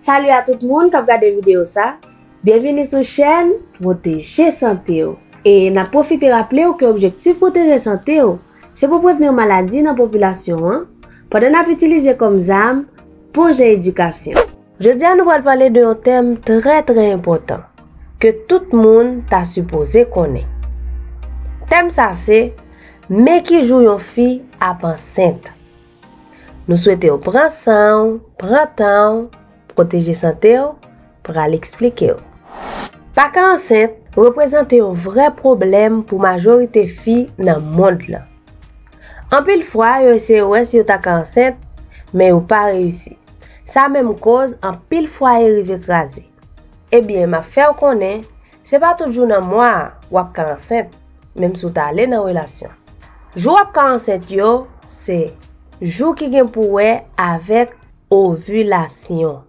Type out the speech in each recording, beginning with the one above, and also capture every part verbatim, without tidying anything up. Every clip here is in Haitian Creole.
Salut a tout moun k ap gade videyo sa. Byenvini sou chèn Pwoteje Sante W. E n ap pwofite raple w ke objektif Pwoteje Sante W se pou prevni maladi nan popilasyon an, pandan n ap itilize kòm zam pwojè edikasyon. Jodi a, nou pral pale de yon tèm trè, trè enpòtan ke tout moun ta sipoze konnen. Tèm sa se, men ki jou yon fi ap ansent. Nou swete w pran san w, pran tan w, pwoteje sante w, pral eksplike w. Pa ka ansent reprezante yon vrè pwoblèm pou majorite fi nan mond lan. Anpil fwa, yo eseye wè si yo ta ka ansent, men yo pa reyisi. Sa menm koz anpil fwaye rive kraze. Ebyen, m ap fè w konnen, se pa tout jou nan mwa a w ap ka ansent, menm si w ta ale nan relasyon. Jou w ap ka ansent yo, se jou ki gen pou wè avèk ovilasyon.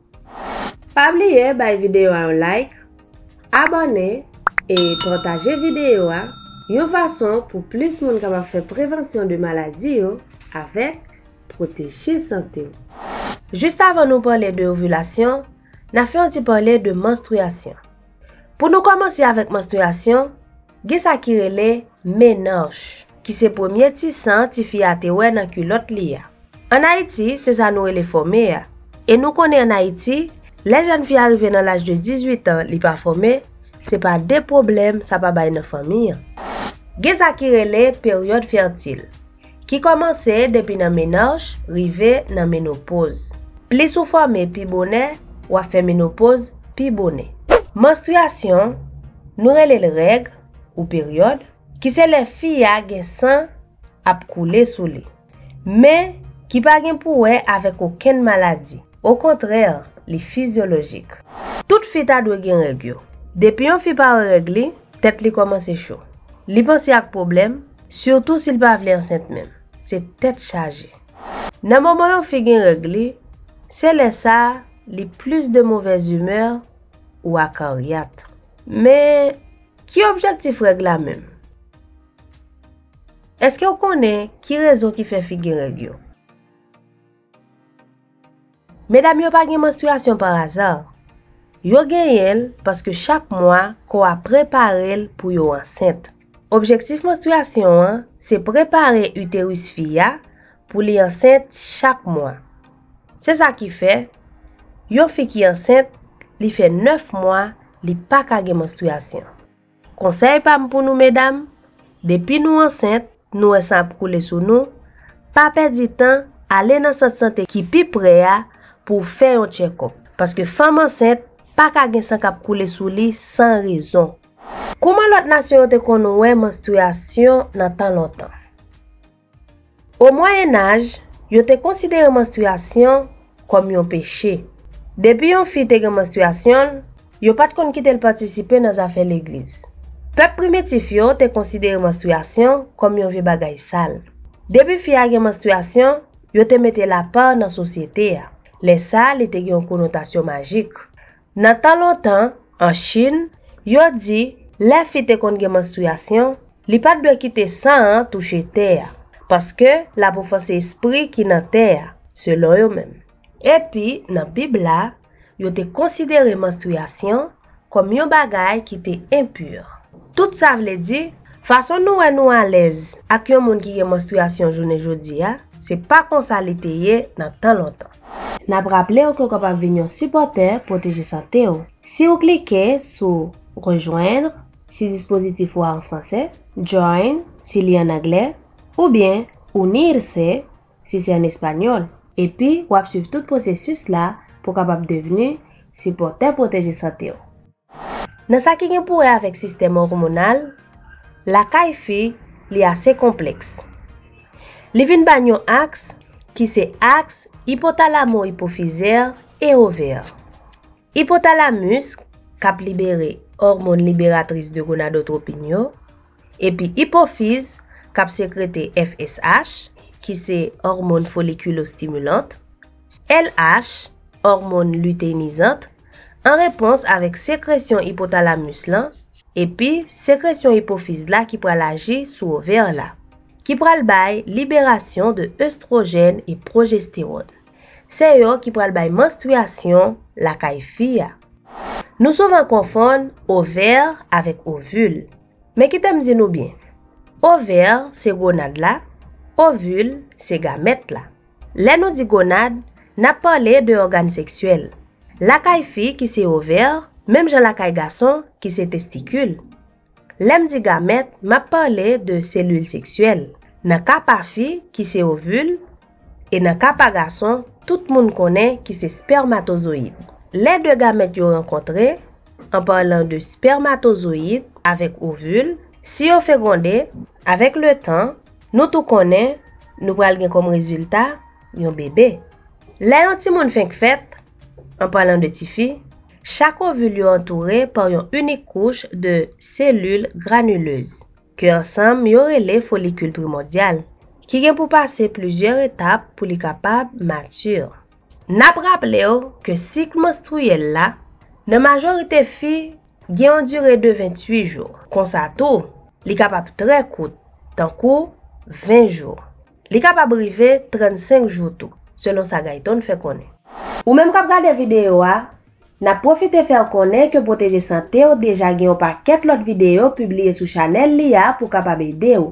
Pa bliye bay videyo a yon like, abòne e pataje videyo a, yon fason pou plis moun kapab fè prevansyon de maladi yo avèk pwoteje sante w. Jis avan nou pale de ovilasyon, n a fè yon ti pale de manstriyasyon. Pou nou kòmanse avèk manstriyasyon, gen sa ki rele menòj, ki se premye ti san tifi a te wè nan kilòt li a. Ann Ayiti, se sa nou rele fòme a. E nou konnen ann Ayiti, lè jèn fi a rive nan laj de dizuit an, li pa fòme, se pa de pwoblèm sa pa bay nan fanmi an. Gen sa ki rele peryòd fètil, ki kòmanse depi nan menòj rive nan menopoz. Plis ou fòme pi bonè, w ap fè menopoz pi bonè. Manstriyasyon, nou rele l règ ou peryòd, ki se lè fi a gen san ap koule sou li, men ki pa gen pou wè avèk okenn maladi. Okontrè, li fizyolojik. Tout fi ta dwe gen règ yo. Depi yon fi pa wè règ li, tèt li kòmanse cho. Li panse ak pwoblèm, sitou si l pa vle ansent menm. Se tèt chaje. Nan moman yon fi gen règ li, se lè sa a li plis de movèz imè ou akaryat. Men, ki objektif règ la menm? Èske w konnen ki rezon ki fè fi gen règ yo? Medam yo pa gen manstriyasyon pa aza. Yo genyen l paske chak mwa, kò a prepare l pou yo ansent. Objektif manstriyasyon an se prepare iteris fi a pou li ansent chak mwa. Se sa ki fè, yon fi ki ansent, li fè nèf mwa, li pa ka gen manstriyasyon. Konsèy pa m pou nou medam, depi nou ansent, nou wè san ap koule sou nou, pa pèdi tan, ale nan sant sante ki pi pre a pou w fè yon tchèkòp. Paske fanm ansent pa ka gen san k ap koule sou li san rezon. Kouman lòt nasyon yo te konn wè manstriyasyon nan tan lontan? O Mwayenaj, yo te konsidere manstriyasyon kòm yon peche. Depi yon fi te gen manstriyasyon l, yo pa t konn kite l patisipe nan zafè legliz. Pèp primitif yo te konsidere manstriyasyon kòm yon vye bagay sal. Depi fi a gen manstriyasyon, yo te mete l apa nan sosyete a. Lè sa a, li te gen yon konotasyon majik. Nan tan lontan, an Chin, yo di, lè fi te konn gen manstriyasyon, li pa t dwe kite san an touche tè a, paske l ap ofanse espri ki nan tè a, selon yo menm. Epi, nan Bib la, yo te konsidere manstriyasyon kòm yon bagay ki te enpi. Tout sa vle di, fason nou wè nou alèz ak yon moun ki gen manstriyasyon jounen jodi a, se pa konsa li te ye nan tan lontan. N ap raple w ke w kapab vin yon sipòtè Pwoteje Sante w si w klike sou Rejoindre, si dispozitif ou a an fransè, Join, si li an anglè, oubyen Unirse, si se an espanyòl. Epi, w ap swiv tout pwosesis la pou w kapab devni sipòtè Pwoteje Sante w. Nan sa ki gen pou wè avèk sistèm òmonal, lakay fi, li ase konplèks. Li vin ba n yon aks ki se aks ipotalamo-ipofizè e ovè. Ipotalamus k ap libere òmòn liberatris de gonadotropin yo, epi ipofiz k ap sekrete F S H, ki se òmòn folikilo-stimulant, L H, òmòn liteinizant, an repons avèk sekresyon ipotalamus lan, epi sekresyon ipofiz la ki pral aji sou ovè la, ki pral bay liberasyon de estwojèn e pwojestewòn. Se yo ki pral bay manstriyasyon lakay fi a. Nou souvan konfonn ovè avèk ovil. Men kite m di nou byen. Ovè se gonad la, ovil se gamèt la. Lè nou di gonad, n ap pale de ògàn seksyèl. Lakay fi ki se ovè, menm jan lakay gason ki se testikil. Lè m di gamèt, m ap pale de selil seksyèl. Nan ka pa fi ki se ovil, e nan ka pa gason, tout moun konnen ki se spèmatozoyid. Lè de gamèt yo rankontre, an palan de spèmatozoyid avèk ovil, si yo fegonde, avèk letan, nou tou konnen nou pral gen kòm rezilta yon bebe. Lè yon timoun fenk fèt, an palan de tifi, chak ovil yo antoure pa yon inik kouch de selil granilez, ke ansanm yo rele folikil primòdyal, ki gen pou pase plizyè etap pou li kapab mati. N ap raple w ke sik manstriyèl la, nan majorite fi, gen yon dire de venntuit jou. Konsa tou, li kapab trè kout, tankou ven jou. Li kapab rive trannsenk jou tou, selon sa Gayton fè konnen. Ou menm k ap gade videyo a, n ap pwofite fè w konnen ke Pwoteje Sante w deja gen yon pakèt lòt videyo pibliye sou chanèl li a pou kapab ede w.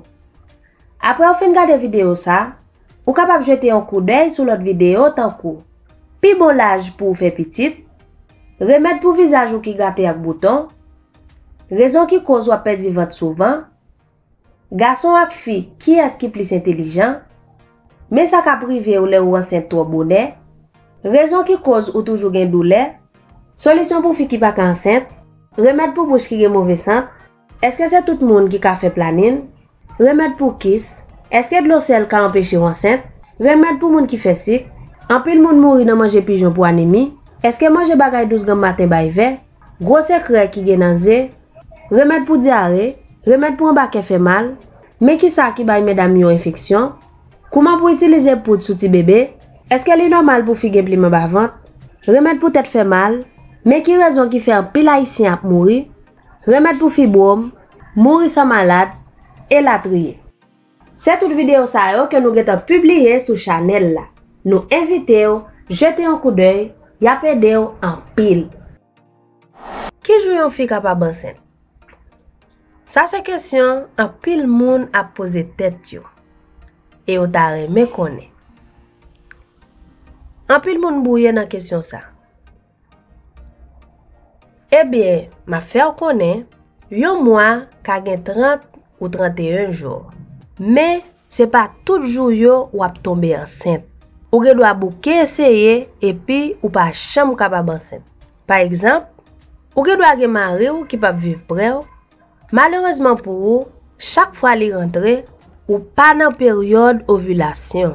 Apre w fin gade videyo sa, ou kapab jete yon koudèy sou lòt videyo tankou pi bon laj pou w fè pitit, remèd pou vizaj ou ki gate ak bouton, rezon ki koz w ap pèdi vant souvan, gason ak fi, kiyès ki plis entèlijan, men sa k ap rive w lè ou ansent twò bonè, rezon ki koz ou toujou gen doulè, solisyon pou fi ki pa ka ansent, remèd pou bouch ki gen move sant, èske se tout moun ki ka fè planin, remèd pou kis, èske dlo sèl ka anpeche w ansent, remèd pou moun ki fè sik, anpil moun mouri nan manje pijon pou anemi, èske manje bagay dous granm maten bay vè, gwo sekrè ki gen nan ze, remèd pou dyare, remèd pou anba kè fè mal, men kisa ki bay medam yo enfeksyon, kouman pou itilize poud sou ti bebe, èske li nòmal pou fi gen plim anba vant, remèd pou tèt fè mal, men ki rezon ki fè anpil ayisyen ap mouri, remèd pou fibwòm, mouri san malad, elatriye. Se tout videyo sa yo ke nou gentan pibliye sou chanèl la. Nou envite w jete yon koudèy, y ap ede w anpil. Ki jou yon fi kapab ansent? Sa se kesyon anpil moun ap poze tèt yo, e yo ta renmen konnen. Anpil moun bwouye nan kesyon sa. Ebyen, m ap fè w konnen, yon mwa ka gen trant ou tranteyen jou. Men, se pa tout jou yo w ap tonbe ansent. Ou gen dwa bouke eseye epi ou pa janm kapab ansent. Pa egzanp, ou gen dwa gen mari w ki p ap viv prè w. Malerezman pou ou, chak fwa li rantre, ou pa nan peryòd ovilasyon.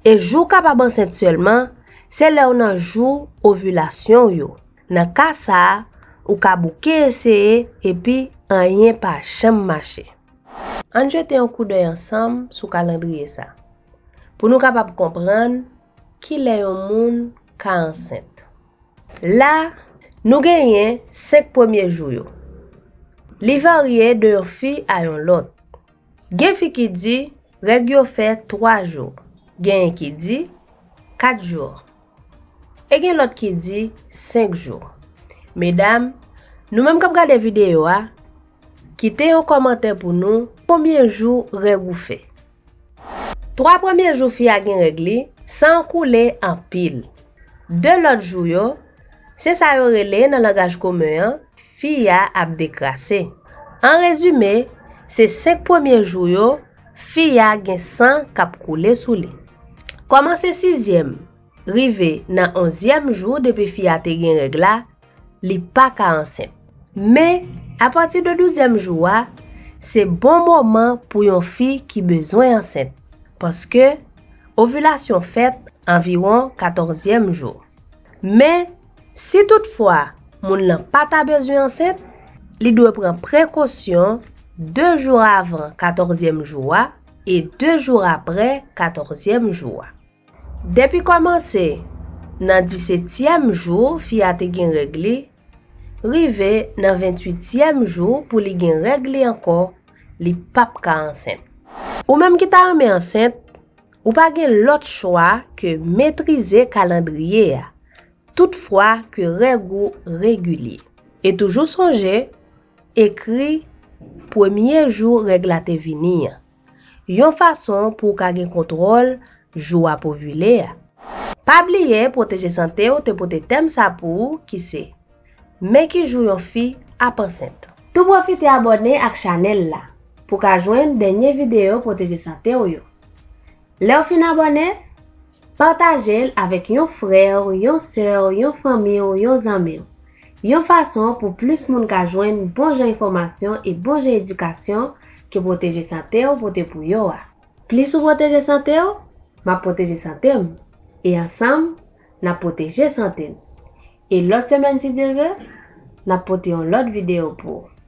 E jou w kapab ansent sèlman, se lè w nan jou ovilasyon w yo. Nan ka sa a, ou ka bouke eseye epi anyen pa janm mache. Ann jete yon koudèy ansanm sou kalandriye sa, pou nou kapab konprann kilè yon moun ka ansent. La, nou genyen senk premye jou yo. Li varye de yon fi a yon lòt. Gen fi ki di règ yo fè twa jou, genyen ki di kat jou, e gen lòt ki di senk jou. Medam, nou menm k ap gade videyo a, kite yon kòmantè pou nou, konbyen jou règ ou fè? Twa premye jou fi a gen règ li, san an koule anpil. De lòt jou yo, se sa yo rele nan langaj komen an, fi a ap dekrase. An rezime, se senk premye jou yo, fi a gen san k ap koule sou li. Kòmanse sizyèm, rive nan onzyèm jou depi fi a te gen règ la, li pa ka ansent. Men, apati de douzyèm jou a, se bon moman pou yon fi ki bezwen ansent, paske ovilasyon fèt anviwon katòzyèm jou. Men, si toutfwa moun lan pa ta bezwen ansent, li dwe pran prekosyon de jou avan katòzyèm jou a e de jou apre katòzyèm jou a. Depi kòmanse nan disetyèm jou fi a te gen règ li, rive nan venntuityèm jou pou li gen règ li ankò, li p ap ka ansent. Ou menm ki ta renmen ansent, Ou pa gen lòt chwa ke metrize kalandriye a, tout fwa ke règ ou regilye. E toujou sonje, ekri premye jou règ la te vini an, yon fason pou w ka gen kontwòl jou w ap ovile a. Pa bliye Pwoteje Sante w te pote tèm sa pou ou ki se, men ki jou yon fi ap ansent. Tou pwofite abòne ak chanèl la pou w ka jwenn dènye videyo Pwoteje Sante w yo. Lè w fin abòne, pataje l avèk yon frè w, yon sè w, yon fanmi w, yon zanmi w. Yon fason pou plis moun ka jwenn bon jan enfòmasyon e bon jan edikasyon ke Pwoteje Sante w pote pou yo a. Plis ou pwoteje sante w, m ap pwoteje sante m. E ansanm, n ap pwoteje sante n. E lòt semèn, si Dye vle, n ap pote yon lòt videyo pou ou.